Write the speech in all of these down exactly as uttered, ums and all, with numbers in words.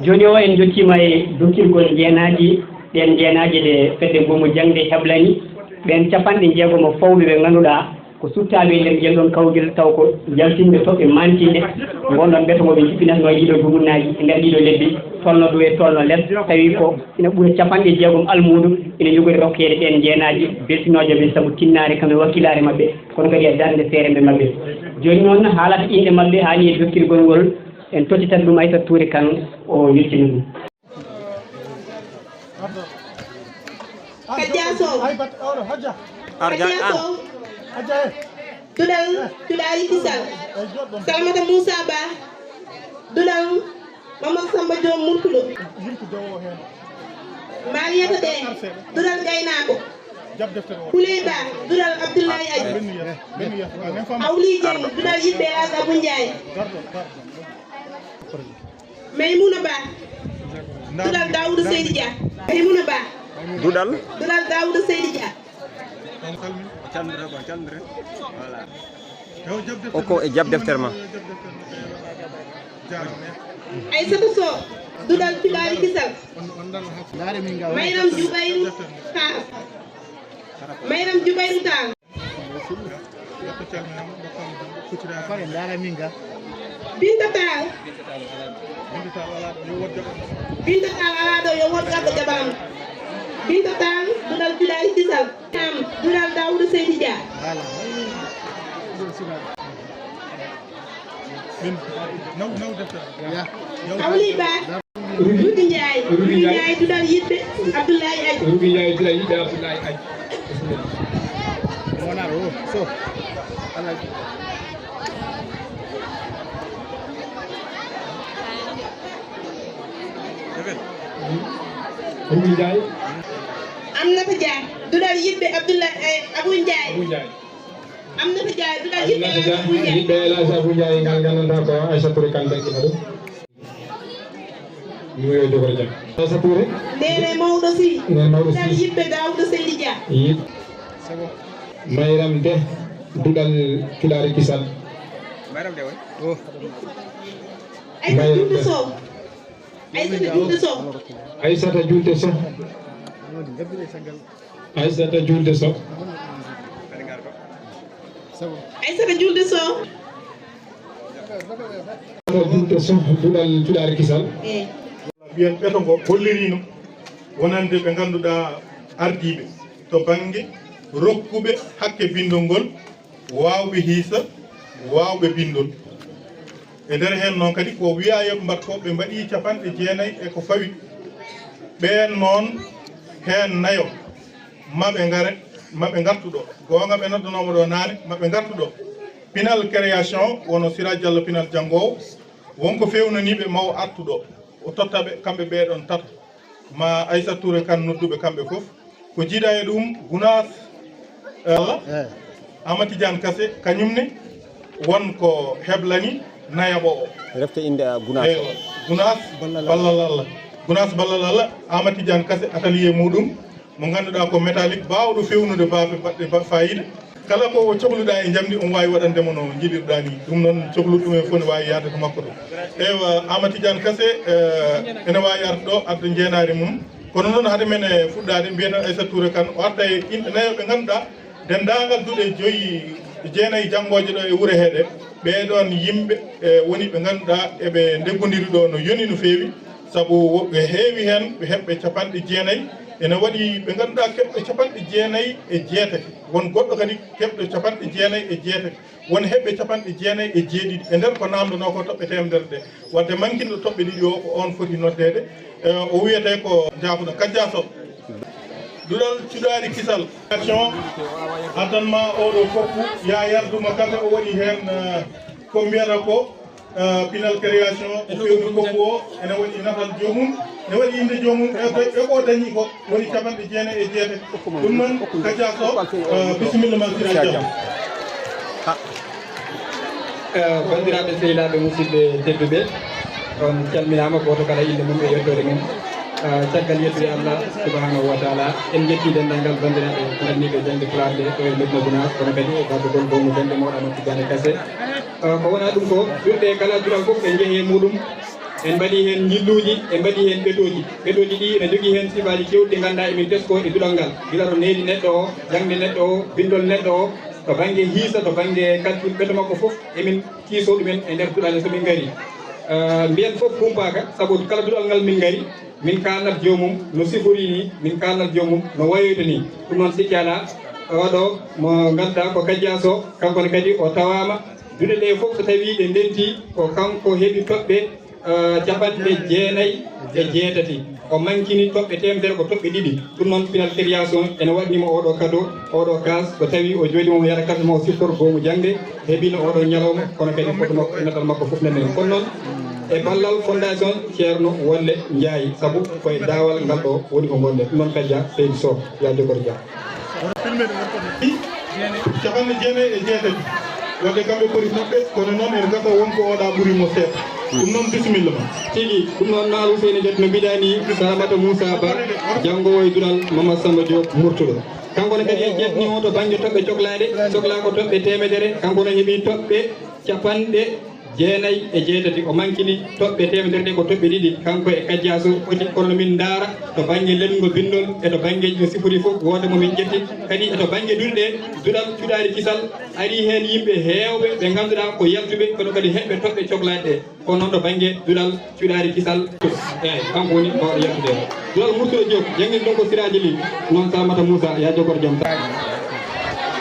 Jooni o, en njottiima e dokkirgol njeenaaji, ɗeen njeenaaji ɗe fedde Goomu Jaŋde heblani, ɓeen capanɗe jeegom fawɓe ɓe ngannduɗaa ko suttaaɓe e nder ngel ɗoon kawgel, taw ko jaltinɓe toɓɓe maantinɗe, ngon ɗoon ɓeto ngo ɓe njippinatnoo e ɗiɗo dumunnaji, e nder ɗiɗo lebbi, tolno dow e tolno les, tawi ko ina ɓura capanɗe jeegom almuudo, ina njogori rokkeede ɗeen njeenaaji beltinooje ɓe sabu tinnaare kam e wakkilaare maɓɓe, kono kadi e darnde seeremɓe maɓɓe. Jooni noon, haalata inɗe maɓɓe haa ni e dokkirgol ngol, en tottitat ɗum Aissata Touré Kane, o yettina ɗum. Kadja Sow. Ar Kadja Sow. Duɗal Cuɗaari Kisal. Salamata Moussa Ba. Duɗal Mamadou Samba Diom Murtuɗo. Mariyata Ɗe. Duɗal Gaynaako. Kuley Ba. Duɗal Abdoulaye Aji. Awli Dieng. Duɗal Yiɗɓe El Hadj Abou Ndiaye. Maimouna Ba. Duɗal Daouda Seydi Dia. Maimouna Ba. Duɗal? Duɗal Daouda Seydi Dia. O ko e jab deftere ma. Aissata Sow. Duɗal Cuɗaari Kisal. Mayram Jubayru Tall. Mayram Jubayru Tall. Fare ndaara min ga. Binta Tall. Binta Tall alaa ɗo, yo wood garɗo jaɓaama. Binta Tall, Duɗal Cuɗaari Kisal. Am, Duɗal Daouda Seydi Dia. Min, naw, naw deftere. Awli Ba. Rugi Ndiaye. Rugi Ndiaye. Duɗal Yiɗɓe Abdoulaye Aji. Rugi Ndiaye, Duɗal Yiɗɓe Abdoulaye Aji. Bismillah. Wona ɗo, so. Alhaji. Rugi Ndiaye. Aminata Dia. Duɗal Yiɗɓe Abdoulaye, eh, Abou Ndiaye. Abou Ndiaye. Aminata Dia. Duɗal Yiɗɓe Abou Ndiaye. Yiɗɓe El Hadj Abou Ndiaye, ngal nganndantaa ko Aissata Touré Kane dañi ɗum. Yo jogoro jam. Aissata Touré. Nene Mawɗo Sy. Nene Mawɗo Sy. Duɗal Yiɗɓe Daouda Seydi Dia. Yiɗ. Mayram Deh, Duɗal Cuɗaari Kisal. Mayram Deh, oui. Aissata Julde Sow. Aissata Julde Sow. Aissata Julde Sow. Aissata Julde Sow. Aissata Julde Sow. Aissata Julde Sow, Duɗal Cuɗaari Kisal. Eh. Mbiyen ɓeto ngo holliriino wonande ɓe ngannduɗaa ardiiɓe to bannge rokkuɓe hakke binndol ngol, waawɓe hiisa, waawɓe binndol. E nder heen noon kadi ko wiyaa yo ɓe mbaɗ ko, ɓe mbaɗii capanɗe jeenayi e ko fawi. Ɓeen noon heen nayo, maɓe ngare, maɓe ngartu ɗo. Goonga ɓe noddanooma ɗo naane, maɓe ngartu ɗo. Pinal création, wono Sira Diallo pinal janngoowo, won ko feewnaniiɓe, ma o artu ɗo, o totta ɓe, kamɓe ɓee ɗoon tata. Ma Aissata Touré Kane nodduɓe kamɓe fof. Ko jiida e ɗum, Gunaas, eh, Allah, Amati Diane Kase, kañum ne won ko heblani nayaɓo o. Refte innde, ah, Gunaas. Eywa, Gunaas Ballal Allah. Ballal Allah. Gunaas Ballal Allah, Amati Diane Kase, atelier muɗum, mo ngannduɗaa ko métallique, baawɗo feewnude baafe baɗɗe ba-, faayiida. Kala ko o cohluɗaa e njamndi, omo waawi waɗande mo no njiɗirɗaa ni. Ɗum noon, cohluɗo ɗum en fof ne waawi yahde to makko to. Eywa, Amati Diane Kase, eh, ene waawi arde ɗo, adda njeenaari mum. Kono noon, hade men e fuɗɗaade, mbiyeten Aissata Touré Kane, o arta e inɗe nayo ɓe ngannduɗaa, denndaangal duɗe joyi, jeenayi janngooje ɗo e wure heeɗe, ɓee ɗoon yimɓe, e, woni ɓe ngannduɗaa eɓe ndeggondiri ɗo no yoni no feewi, sabu woɓɓe heewi heen, ɓe heɓɓe capanɗe jeenayi, ene waɗi ɓe ngannduɗaa keɓɓe capanɗe jeenayi e jeetati, won goɗɗo kadi keɓɗo capanɗe jeenayi e jeetati. Won heɓɓe capanɗe jeenayi e jeeɗiɗi e nder ko naamndanoo ko toɓɓe teemedere ɗe. Wadde mankinɗo toɓɓe ɗiɗi o, ko oon foti noddeede. E, o wiyetee ko Jaafuɗo Kajja Sow. Duɗal Cuɗaari Kisal. Action. Addan ma oɗo koppu, ya yarduma kafe o waɗi heen, eh, ko mbiyata ko, eh, pinal création, o fewni koppu o, ene waɗi natal joomum, ene waɗi innde joomum, e ko, e ko dañi ko. Woni capanɗe jeenayi e jeetati. Ɗum noon, Kaja Sow, eh, bisimilla ma, Sira Dia. Eh, banndiraaɓe sehilaaɓe, musidɓe tedduɓe, on calminaama, gooto kala innde mum e yettoode mum. Eh, caggal yettude Allah subhanahu wa taala, en njetti denndaangal banndiraaɓe nganniiɓe jaŋde Pulaar nde ɗo e Medina Gunaas, kono kadi e gartugol goomu jaŋde mawɗo Amadou Tidiane Kassé. Eh, ko wonaa ɗum ko, duɗe kala duɗal fof ɓe njehi e muɗum. En mbaɗii heen njilluuji, en mbaɗii heen ɓetooji. Ɓetooji ɗii ene njogii heen sifaaji keewɗi ɗi ngannduɗaa emin tesko e duɗal ngal, gila to nehdi neɗɗo o, jaŋde neɗɗo o, binndol neɗɗo o, to bannge hiisa, to bannge calcul, ɓeto makko fof emin kiisoo ɗumen e nder duɗal he so min ngarii. Eh, mbiyen fof humpaaka, sabu kala duɗal ngal min ngari, min kaalnat joomum no sifori ni, min kaalnat joomum no wayoyta ni. Ɗum noon, sikki alaa, oɗo mo ngannduɗaa ko Kajjaaso, kanko ne kadi o tawaama. Duɗe ɗe fof so tawii ɗe ndenti, ko kanko heɓi toɓɓe, eh, capanɗe jeenayi e jeetati. O mankini toɓɓe teemedere ko toɓɓe ɗiɗi. Ɗum noon, Pinal Création ene waɗnii mo oɗo cadeau, oɗo kaas, so tawii o jooɗii mo yara café mo, o siftor goomu jaŋde, heɓino oɗo ñalawma, kono kadi foto makko e natal makko fof nani en. Kono noon, e ballal Fondation Ceerno Wolle Njaay, sabu ko e daawal ngal ɗo woni ko ngonɗen. Ɗum noon, Kajja Seydi Sow, yaa jogor jam. Capanɗe jeenayi e jeetati. Wadde kamɓe poti toɓɓe, kono noon ene gasa won ko oɗa ɓuri mo seeɗa. Ɗum noon, bisimilla ma. Tigi, ɗum noon, Naar Huseyni Jat no mbiɗa ni, Salamata Moussa Ba, janngo o e duɗal Mamadou Samba Diop Murtuɗo. Kanko ne kadi en ƴettini o to bannge toɓɓe coklaaɗe, coklaa ko toɓɓe teemedere, kanko ne heɓi toɓɓe capanɗe jeenayi e jeetati. O mankini toɓɓe teemedere ɗe ko toɓɓe ɗiɗi, kanko e Kajjaaso foti. Kono min ndaara to bannge lelngo binndol e to banngeeji no sifori fof, wooda mo min ƴetti. Kadi e to bannge duɗe ɗe, duɗal cuɗaari kisal, ari heen yimɓe heewɓe ɓe ngannduɗaa ko yaltuɓe, kono kadi heɓɓe toɓɓe coklaaɗe ɗe. Kono noon to bannge duɗal cuɗaari kisal, eeyi, kanko woni mbaawɗo yaltude. Duɗal Murtuɗo Diop, jannginɗo ɗum ko Siraaji Ly, noon Salamata Moussa, yaa jogor jam.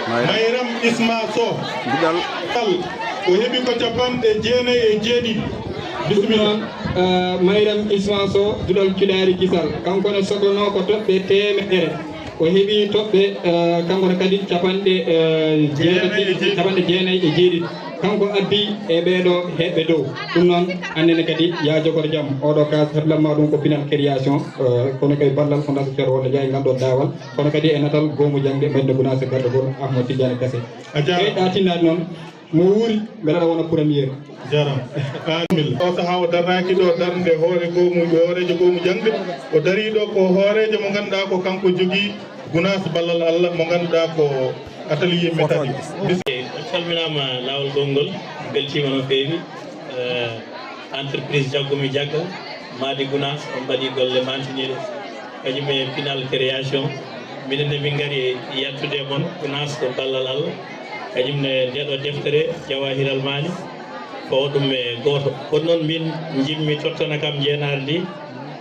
Mayram Isma Sow. Duɗal. Sall, o heɓi ko capanɗe jeenayi e jeeɗiɗi. Bisimilla. Ɗum noon, eh, Mayram Isma Sow, duɗal cuɗaari kisal. Kanko ne soklonoo ko toɓɓe teemedere. O heɓi toɓɓe, eh, kanko ne kadi capanɗe, eh, jeetati, capanɗe jeenayi e jeeɗiɗi. Kanko addi e ɓeeɗo heɓɓe dow. Ɗum noon, annene kadi, yaa jogor jam, oɗo kaas heblama ɗum ko Pinal Création, eh, kono kadi ballal Fondation Ceerno Wolle Njaay ngal ɗo daawal, kono kadi e natal goomu jaŋde ɓernde Gunaas e gardagol Ahmad Tidiane Kassé. A jaaraama. Ɓeyɗa tinnaade noon, mo wuuri, mbeɗa wona premier. Jaaraama. Amin. O sahaa o darnaaki ɗo darnde hoore goomu, hooreejo goomu jaŋde. O darii ɗo ko hooreejo mo ngannduɗaa ko kanko jogii Gunaas Ballal Allah mo ngannduɗaa ko atelier métallique. Bis- On calminaama laawol gongol, beltiima no feewi. Eh, entreprise Jaggumi Jagga, Maadi Gunaas, on mbaɗi golle mantiniiɗe. Kañum e Pinal Création, minen ne min ngari yettude mon, Gunaas ko ballal Allah. Kañum ne nde ɗo deftere Jawahiral Maani, ko ɗum e gooto. Kono noon min njimmi tottana kam njeenaari ndi,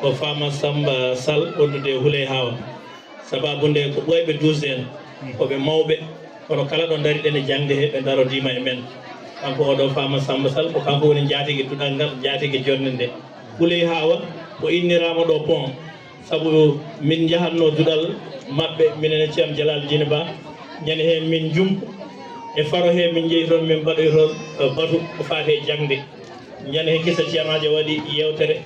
ko Fama Samba Sall, wondude e Huley Hawa. Sababu nde ko ɓooyɓe duusde en, ko ɓe mawɓe, kono kala ɗo ndariɗen e jaŋde he, ɓe ndarodiima e men. Kanko oɗo Fama Samba Sall, ko kanko woni njaatigi duɗal ngal, njaatigi jonnde nde. Huley Hawa, o inniraama ɗo pont, sabu min njahatno duɗal maɓɓe, minen e Ceerno Jalal Dine Ba, ñande heen min njumpo, e faro he min njehi toon, min mbaɗoyi toon, eh, batu ko faati e jaŋde. Ñande he kisa ceernaajo waɗi yeewtere,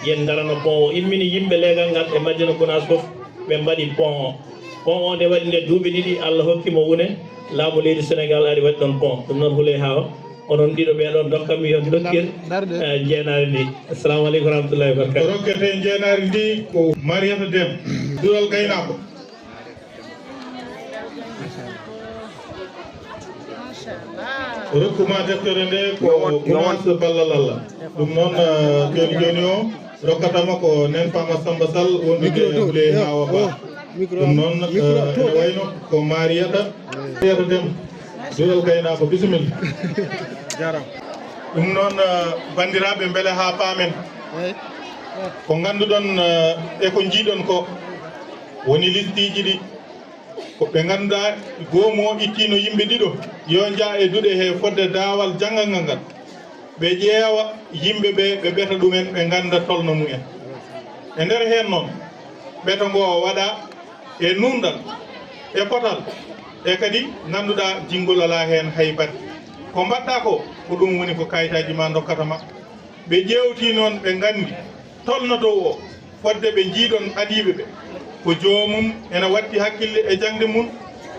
yen ndarano pont o. Immini yimɓe leegal ngal e Madina Gunaas fof, ɓe mbaɗi pont o. Pont o nde waɗi nde duuɓi ɗiɗi, Allah hokki mo wune, laamu leydi Senegaal ari waɗi ɗon pont. Ɗum noon Huley Hawa, onon ɗiɗo ɓee ɗoon, ndokkammi yon ndokkir, eh, njeenaari ndi. Assalamu aleykum wa rahmatullahi wa barakatuh. Rokkete njeenaari ndi ko Mariata Dem, duɗal gaynaako. Rokkuma deftere nde ko Gunaas Ballal Allah. Ɗum noon, eh, jooni jooni o rokkatama ko nen Fama Samba Sall wondude e Huley Hawa Ba. Ɗum noon, eh, ene wayno ko Mariyata, Mariyata Dem, duɗal gaynaako, bisimilla. Jaaraama. Ɗum noon, eh, banndiraaɓe, mbele haa paamen ko ngannduɗon, eh, e ko njiiɗon ko woni listiiji ɗi. Ko ɓe ngannduɗaa, goomu o ittiino yimɓe ɗiɗo, yo njaa e duɗe he fodde daawal janngal ngal. Ɓe ƴeewa yimɓe ɓe, ɓe ɓeta ɗumen, ɓe ngannda tolno mumen. E nder heen noon, ɓeto ngo o waɗa e nunɗal, e potal, e kadi ngannduɗaa jinngol alaa heen hay batte. Ko mbaɗɗaa ko, ko ɗum woni ko kayitaaji ma ndokkata ma. Ɓe ƴeewti noon, ɓe nganndi tolno dow o, fodde ɓe njiiɗon adiiɓe ɓe. Ko joomum ena watti hakkille e jaŋde mum,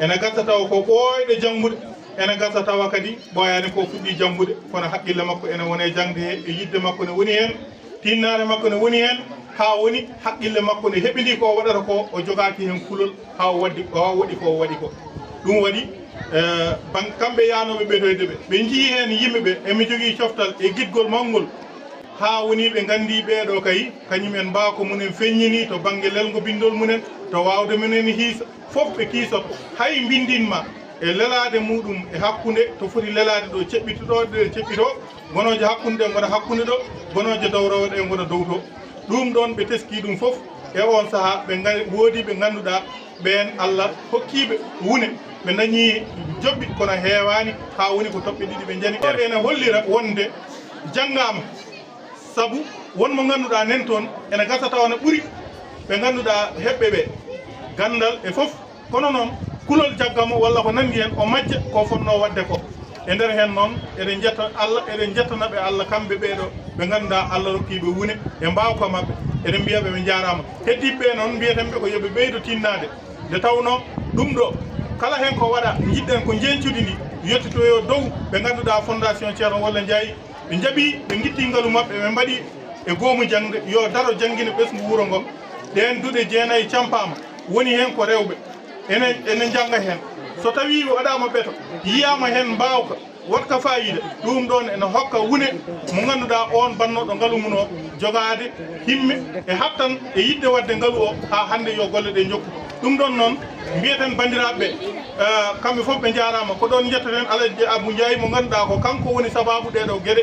ena gasa tawa ko ɓooyɗo janngude, ena gasa tawa kadi ɓooyaani ko fuɗɗii janngude, kono hakkille makko ene woni e jaŋde he, e yiɗde makko ne woni heen, tinnaare makko ne woni heen, haa woni hakkille makko ne heɓindii ko o waɗata ko, o jogaaki heen kulol, haa o waɗi, haa o waɗi ko o waɗi ko. Ɗum waɗi, eh, ban-, kamɓe yaanooɓe ɓetoyde ɓe, ɓe njii heen yimɓe ɓe, emi jogii coftal e giɗgol mawngol. Haa woni ɓe nganndi ɓeeɗo kay, kañum en mbaa ko mumen feññini to bannge lelngo binndol mumen, to waawde mumen hiisa, fof ɓe kiisoto. Hay mbinndiin ma e lelaade muɗum e hakkunde to foti lelaade ɗo ceɓɓito ɗo ɗe ceɓɓito, gonooje hakkunde ɗe ngona hakkunde ɗo, gonooje dowrowe ɗe ngona dow to. Ɗum ɗoon ɓe teskii ɗum fof e oon sahaa ɓe nga- woodii ɓe ngannduɗaa ɓeen Allah hokkiiɓe wune, ɓe ndañii joɓɓi kono heewaani haa woni ko toɓɓe ɗiɗi ɓe njani. Ɗo ene hollira wonde janngaama. Sabu won mo ngannduɗaa nen toon ene gasa tawa na ɓuri ɓe ngannduɗaa heɓɓe ɓe ganndal e fof, kono noon kulol jagga mo walla ko nanndi heen o majja ko fotnoo waɗde ko. E nder heen noon eɗen njetta Allah, eɗen njettana ɓe Allah kamɓe ɓeeɗo ɓe ngannduɗaa Allah rokkii ɓe wune e mbaawka maɓɓe. Eɗen mbiya ɓe ɓe njaaraama. Heddiiɓe ɓe noon mbiyeten ɓe ko yo ɓe ɓeydo tinnaade. Nde tawnoo ɗum ɗo kala heen ko waɗa njiɗɗen ko njeñcudi ndi yettitoyoo dow ɓe ngannduɗaa Fondation Ceerno Walla Njaay. Ɓe njaɓi, ɓe ngitti ngalu maɓɓe, ɓe mbaɗi e goomu jaŋde yo daro janngina ɓesngu wuro ngo. Ɗeen duɗe jeenayi campaama, woni heen ko rewɓe ene ene njannga heen. So tawii waɗaama ɓeto, yiyaama heen mbaawka, waɗka faayiida, ɗum ɗoon ene hokka wune mo ngannduɗaa oon bannooɗo ngalu mum o jogaade himme e hattan e yiɗde waɗde ngalu o haa hannde yo golle ɗe njokku. Ɗum ɗoon noon mbiyeten banndiraaɓe ɓe, eh, kamɓe fof ɓe njaaraama. Ko ɗoon njettaten Alaji Abu Njaay mo ngannduɗaa ko kanko woni sabaabu ɗee ɗoo geɗe.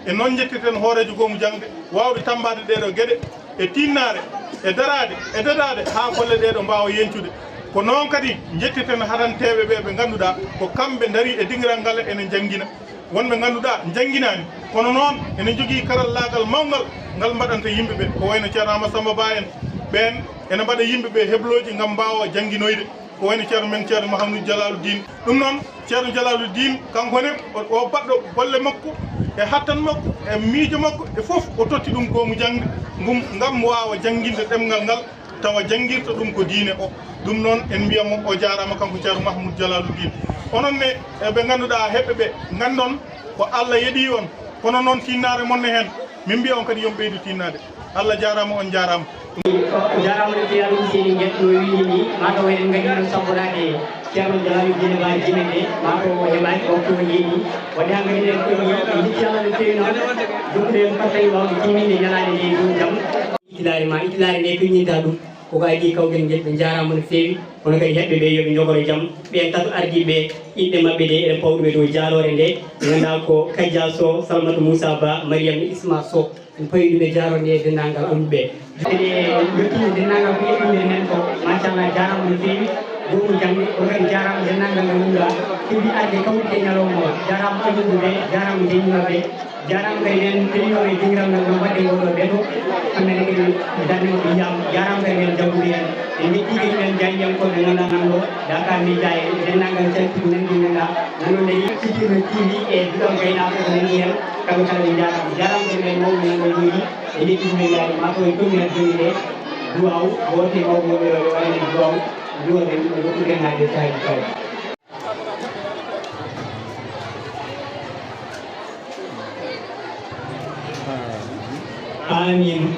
E noon njettirten hooreejo goomu jaŋde waawde tammbaade ɗee ɗoo geɗe e tinnaare, e daraade, e dadaade haa golle ɗee ɗoo mbaawa yeñcude. Ko noon kadi njettirten haranteeɓe ɓe ɓe ngannduɗaa ko kamɓe ndarii e dingiral ngal ene njanngina. Won ɓe ngannduɗaa njannginaani, kono noon ene njogii karallaagal mawngal ngal mbaɗanta yimɓe ɓe, ko wayno Ceerno Amadou Samba Ba en. Ɓeen ene mbaɗa yimɓe ɓe heblooji ngam mbaawa jannginoyde, ko wayno Ceerno men Ceerno Mahamadou Jalaluddin. Ɗum noon, Ceerno Jalaluddin, kanko ne, o, o baɗɗo golle makko, e hattan makko, e miijo makko, e fof, o totti ɗum goomu jaŋde ngum, ngam waawa jannginde ɗemngal ngal, tawa janngirta ɗum ko diine o. Ɗum noon, en mbiya mo o jaaraama, kanko Ceerno Mahamadou Jalaluddin. Onon ne, e ɓe ngannduɗaa heɓɓe ɓe, nganndon ko Allah yeɗii on, kono noon tinnaare mon ne heen, min mbiya on kadi yo on ɓeydu tinnaade. Allah jaaraama, on njaaraama. O jaaraama no feewi, Amadou Seyni Guèye no wiyi ni, maa taw eɗen nganndi noon sabboraade Ceerno Jalaluddin Ba Jimete, maa taw o heɓaaki waktu o yeeni. Waɗde haa nganndi en koye mum, en njetti Allah no feewi noon, jokkude en fartaŋŋe waawde tiiminde ñalaande nde dow jam. Itilaare ma, itilaare nde peññinta ɗum, koko adii kawgel ngel, ɓe njaaraama no feewi, kono kadi heɓɓe ɓe yo ɓe njogoro jam, ɓeen tato ardiiɓe ɓe, inɗe maɓɓe ɗe, eɗen pawa ɗum e dow jaaloore nde, ɓe ngannduɗaa ko Kajja Sow, Salmata Moussa Ba, Mariam Isma Sow. En pawi ɗum e jaarorde e denndaangal almuɓe. Ene yettude denndaangal ko yeɗɗude men ko, machallah, jaaraama no feewi. Goomu jaŋde, o kadi jaaraama denndaangal ngal ngannduɗaa heɓi arde kawrite ñalawma o. Jaaraama almuɓe ɓe, jaaraama jannginooɓe, jaaraama kadi ɓeen peñinooɓe e dingiral ngal ngam waɗde ngoo ɗoo ɓeto. Kamɓe ne kadi darnde maɓɓe yiyaama. Jaaraama kadi ɓeen jagguɓe en. En njettii kadi ɓeen jaayndiyankooɓe ɓe ngannduɗaa nan ɗoo, Dakar Media en, e denndaangal caltiiɓe men ɗi ngannduɗaa nan ɗoo ndarii. Sitirno T V e duɗal gaynaaɓe ko nanndi heen. Kamɓe kala ɓe njaaraama, njaaraama kadi ɓeen mawɓe men ɗo njooɗii, ɓe njettii ɗum e yaade maa ko e commune aji jowi ɗe, duwaaw, woote mawɓe wonɓe ɗo, ɓe waɗani duwaaw, duwaaw ɓe, ɓe rokkude heen haalde sahaaji kala. Amin.